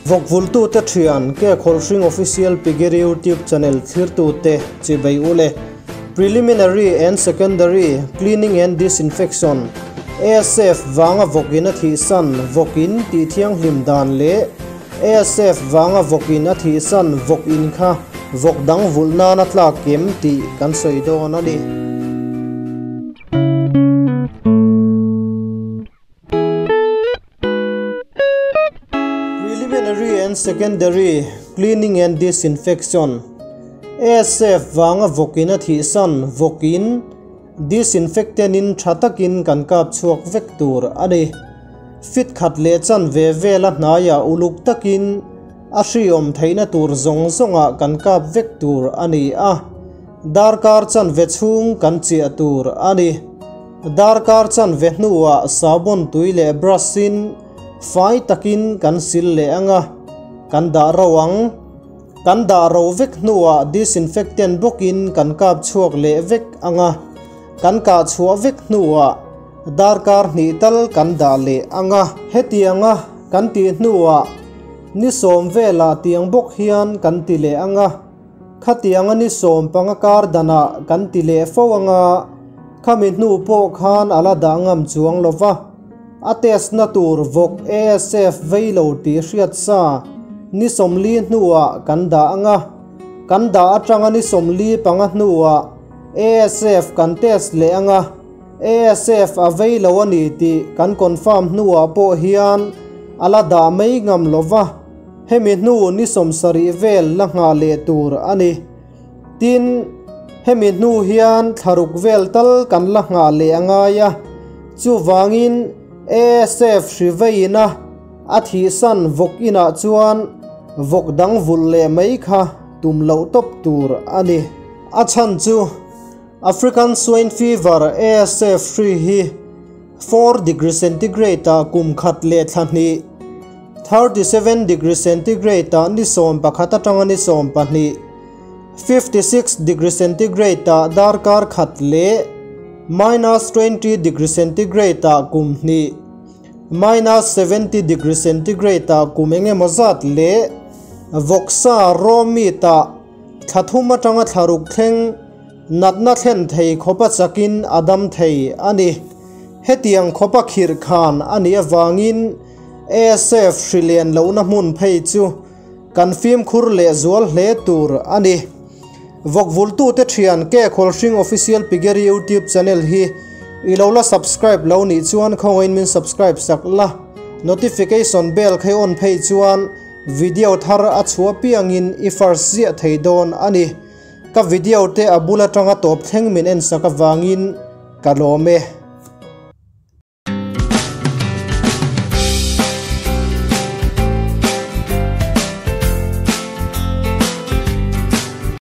Vawkvultute thian Ke Khawlhring Official Piggery YouTube Channel thlirtute chibei ule. Preliminary and Secondary Cleaning and Disinfection, ASF, vanga vawkin a thihsan vawkin tih thianghlim dan leh ASF vanga vawkin a thihsan vawk in kha vawk dang vulh nana tlak kem tih kan sawi dawn a ni. Preliminary and Secondary Cleaning and Disinfection, ASF vanga vawkin a thihsan vawkin disinfectant in tha takin kan kap chhuak vek tur a ni. Fit khat leh chan ve vela hnaiah uluk takin a hriawm theihna tur zawng zawngah kan kap vek tur a ni a, darkar chan ve chhung kan chiah tur a ni. Darkar chan ve hnuah sabon tui leh brush in fai takin kan sil leh anga, kan dah ro ang. Kan dah ro vek hnuah disinfectant bawkin kan kap chhuak leh vek anga, kan kah chhuah vek hnuah darkar hnih tal kan dah leh anga. Hetianga kan tih hnuah ni sawm velah tiang bawk hian kan ti leh anga, khatianga ni sawm panga kar danah kan ti leh fo anga, khami hnu pawh khan ala dah ngam chuang lova. A test na tur vawk ASF vei lo tih hriat sa ni sawmli hnuah kan dah anga, kan dah atanga ni sawmli panga hnuah ASF kan test leh anga, ASF a vei lo a ni tih kan confirm hnuah pawh hian ala dah mai ngam lova, hemi hnu ni sawmsarih vel la nghah leh tur a ni. Tin, hemi hnu hian thlaruk vel tal kan la nghah leh a ngai a, chuvangin ASF hri veiin a a thihsan vawk inah chuan vawk dang vulh leh mai kha tum loh tawp tur a ni. A chhan chu African Swine Fever, ASF, hri hi 4 degree centigrade ah kum khat leh thla hnih, 37 degree centigrade ah ni 11 atanga ni 12, 56 degree centigrade ah darkar khat leh minus 20 degree centigrade ah kum hnih, minus 70 degree centigrade ah kum engemaw zat leh vawksa raw meat ah thla thum atanga thla ruk thleng natna thlen thei khawpa chakin a dam thei a ni. Hetiang khawpa khirh khan a nih avangin ASF hri lian lohna hmun phei chu kan fimkhur leh zual hle tur a ni. Vawkvultute thian Ke Khawlhring Official Piggery YouTube Channel hi i lo la subscribe lo nih chuan khawngain min subscribe sak la, notification bell khai on phei chuan video thar a chhuah piangin i first ziah thei dawn a ni. Ka video te a bul atanga tawp thleng min en sak avangin ka lawm e.